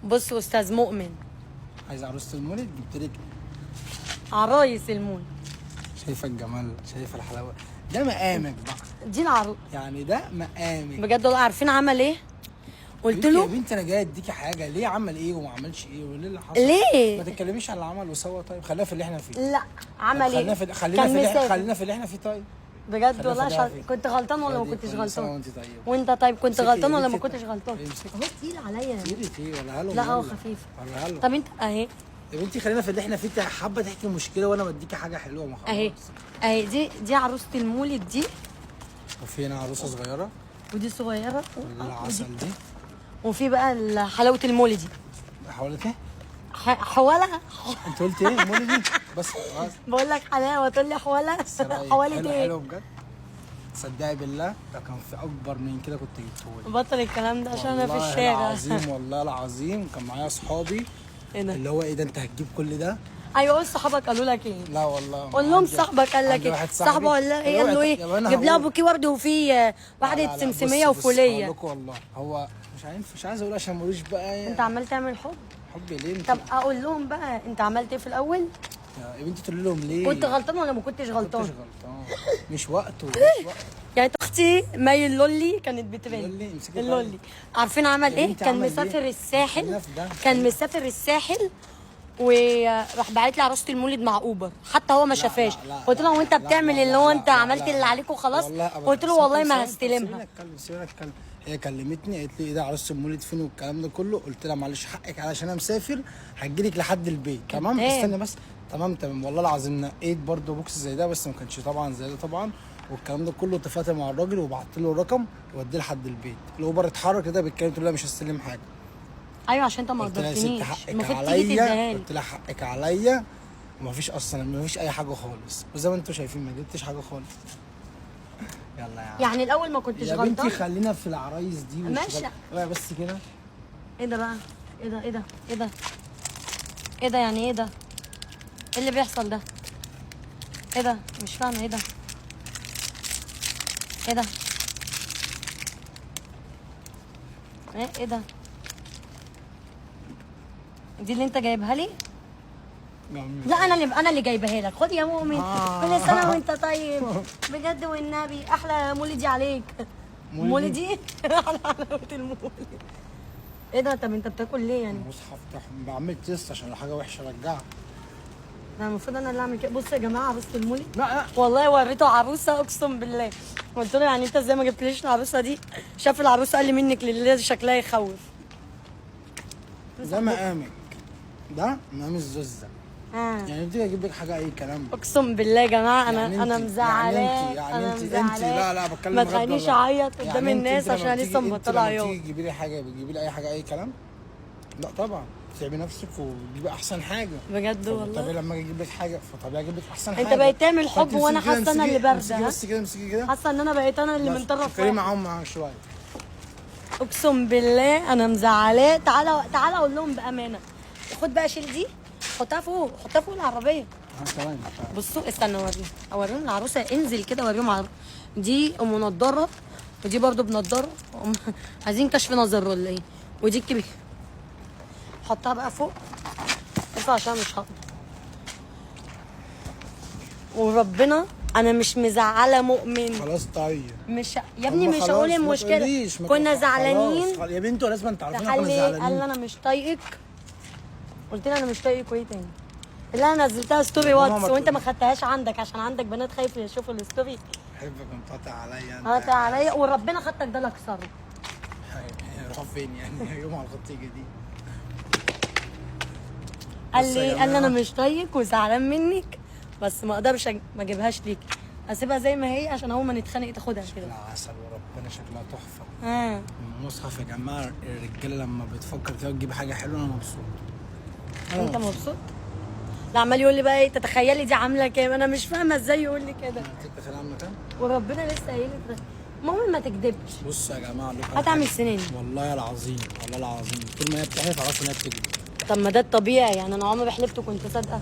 بص استاذ مؤمن، عايز عروسه المولد، جبت لك عرايس المولد. شايفه الجمال، شايفه الحلاوة، ده مقامك بقى. دي العروس يعني ده مقامك بجد والله. عارفين عمل ايه؟ قلت يا له بنتي انا جاي اديكي حاجة، ليه عمل ايه وما عملش ايه وليه اللي حصل؟ ليه؟ ما تتكلميش على اللي عمله سوا. طيب خلينا في اللي احنا فيه. لا عمل خلينا ايه؟ في خلينا كان في اللي مسافر. خلينا في اللي احنا فيه. طيب بجد خلينا والله في اللي عشان احنا فيه. كنت غلطان ولا ما خدي، كنتش كل سنة غلطان؟ وانت طيب. وانت طيب كنت امسكي غلطان يا ولا ما بنتي. كنتش غلطان؟ امسكي. هو تقيل عليا. تقيلة ايه ولا هلو؟ لا هو خفيف. ولا هلو. طب انت اهي يا بنتي خلينا في اللي احنا فيه. انت حابة تحكي مشكلة وانا بديكي حاجة حلوة، ما خلاص. اهي اهي دي عروسه المولد دي، وفي هنا عروسه صغيرة ودي صغيرة العسل دي. وفي بقى حلاوة المولد دي. حوالي ايه؟ حواله. انت قلت ايه؟ المولد دي بس خلاص. بقول لك حلاوة تقول لي حواله. بس رأيك حواله حلو ايه؟ حلو بجد. تصدقي بالله ده كان في اكبر من كده كنت جبته لك. بطل الكلام ده عشان انا في والله الشارع. العظيم والله العظيم كان معايا اصحابي ايه ده؟ اللي هو ايه ده انت هتجيب كل ده؟ ايوه قول صحابك قالوا لك ايه؟ لا والله قول لهم عندي- صاحبك قال لك عندي ايه؟ واحد صاحبي. صاحبه قال لها ايه؟ قال له يا ايه؟ أنا جيب لها هقول. بوكيه ورد وفي واحدة لا لا لا، سمسميه بص- بص، وفوليه. هقول لكم والله هو مش عارف، مش عايز اقول عشان ما اقولوش بقى. انت عمال تعمل حب؟ حبي ليه انت؟ طب اقول لهم بقى انت عملت ايه في الاول؟ يا بنتي تقول لهم ليه؟ كنت غلطان ولا ما كنتش غلطان؟ كنتش غلطان، مش وقته، مش وقته. يعني اختي مي اللولي كانت بترن. اللولي، امسكي اللولي عارفين عمل يا ايه؟ بنتي كان عمل إيه؟ مسافر الساحل، خلينا في ده. كان مسافر الساحل وراح باعت لي عروسه المولد مع اوبر، حتى هو ما شافهاش. قلت له وانت بتعمل اللي هو انت عملت اللي عليك وخلاص؟ قلت له والله ما هستلمها. سيبيني اتكلم، سيبيني اتكلم. هي كلمتني قالت لي ايه ده عروسه المولد فين والكلام ده كله، قلت لها معلش حقك علشان انا مسافر هتجيلك لحد البيت. تمام استنى بس. تمام تمام والله العظيم نقيت برده box زي ده بس ما كانش طبعا زي ده طبعا والكلام ده كله. اتفقت مع الراجل وبعت له الرقم ووديه لحد البيت. الاوبر اتحرك كده بيتكلم، قلت له لا مش هستلم حاجة. ايوه عشان انت ما قلت لها يا ست قدرتنيش، حقك المفروض تيجي عليا، تديها لي. قلت لها حقك عليا ومفيش اصلا مفيش اي حاجة خالص، وزي ما انتم شايفين ما جبتش حاجة خالص. يلا يا عم. يعني الاول ما كنتش يا بنتي غلطان. خلينا في العرايس دي ماشي. والشغل. بس كده. ايه ده بقى؟ ايه ده ايه ده ايه ده ايه ده يعني ايه ده؟ ايه اللي بيحصل ده؟ ايه ده؟ مش فاهمه ايه ده؟ ايه ده؟ ايه ايه ده؟ دي اللي انت جايبها لي؟ لا انا اللي جايبها لك. خد يا مؤمن. كل سنة وانت طيب بجد والنبي، احلى مولدي عليك. مولدي احلى حلاوة المولد. ايه ده؟ طب انت بتاكل ليه يعني؟ المصحف ده بعمل test عشان لو حاجة وحشة ارجعها. ده المفروض انا اللي اعمل كده. بصوا يا جماعة عروسه المولد، لا لا والله وريته عروسه اقسم بالله. قلت له يعني انت ازاي ما جبتليش العروسة دي؟ شاف العروسة قال لي منك لله شكلها يخوف. ده مقامك، ده مقام الزوزه. يعني انت اجيب لك حاجة اي كلام. اقسم بالله يا جماعة انا يعني انا مزعلاه. يعني انا انت مزعلاه. لا لا بتكلم ما بجد تخلينيش والله. اعيط قدام يعني الناس انت لما عشان انا لسه بتيجي- مبطله انت لما عياط. بتيجي تجيبي لي حاجة، بتجيبي لي اي حاجة اي كلام؟ لا طبعا بتعبي نفسك وتجيبي احسن حاجة. بجد والله. طبيعي لما اجي اجيب لك حاجة فطبيعي اجيب لك احسن انت حاجة. بقيت تعمل حب فانت وانا امسكي كده، حاسه انا اللي امسكي- امسكي باردة. بس كده، امسكي كده. حاسه ان انا بقيت انا اللي من طرف فكري واحد. معاهم معاك شوية. اقسم بالله انا مزعلاه. تعالى تعالى اقول لهم بامانه. خد بقى شيل دي، حطها فوق، حطها فوق العربية. تمام. بصوا استنى اوريهم، اوريهم العروسة. انزل كده اوريهم عروسه. دي ام نضاره ودي برضو بنضاره. عايزين كشف نظر ولا ايه؟ ودي الكبيرة. حطها بقى فوق، ارفع عشان مش هقدر. وربنا انا مش مزعله مؤمن. خلاص طيب مش يا ابني مش هقول المشكلة. كنا زعلانين. يا بنتي لازم انت عارفين احنا قال لي زعلانين. قال لي انا مش طايقك. قلت له انا مش طايقك وايه تاني؟ اللي انا نزلتها story واتس وانت ما خدتهاش عندك عشان عندك بنات خايفة يشوفوا ال story. بحبك انت عليا. انت قطع عليا وربنا خدتك ده لاكسره. روح فين يعني يوم على الخط الجديد. قال لي قال لي انا مش طايقك وزعلان منك بس ما اقدرش ما اجيبهاش ليك، اسيبها زي ما هي عشان اول ما نتخانق تاخدها كده. شكلها عسل وربنا شكلها تحفة. المصحف يا جماعة الرجالة لما بتفكر كده تجيب حاجة حلوة انا مبسوط. انت مبسوط؟ لا عمال يقول لي بقى ايه تتخيلي دي عامله كام؟ انا مش فاهمه ازاي يقول لي كده. تتخيلي عامله كام؟ وربنا لسه قايل لي. المهم ما تكدبش. بصوا يا جماعة هتعمل سنين. والله العظيم والله العظيم طول ما هي بتحلف اعرف ان هي بتكذب. طب ما ده الطبيعي يعني، انا عمري ما حلفت وكنت صادقة.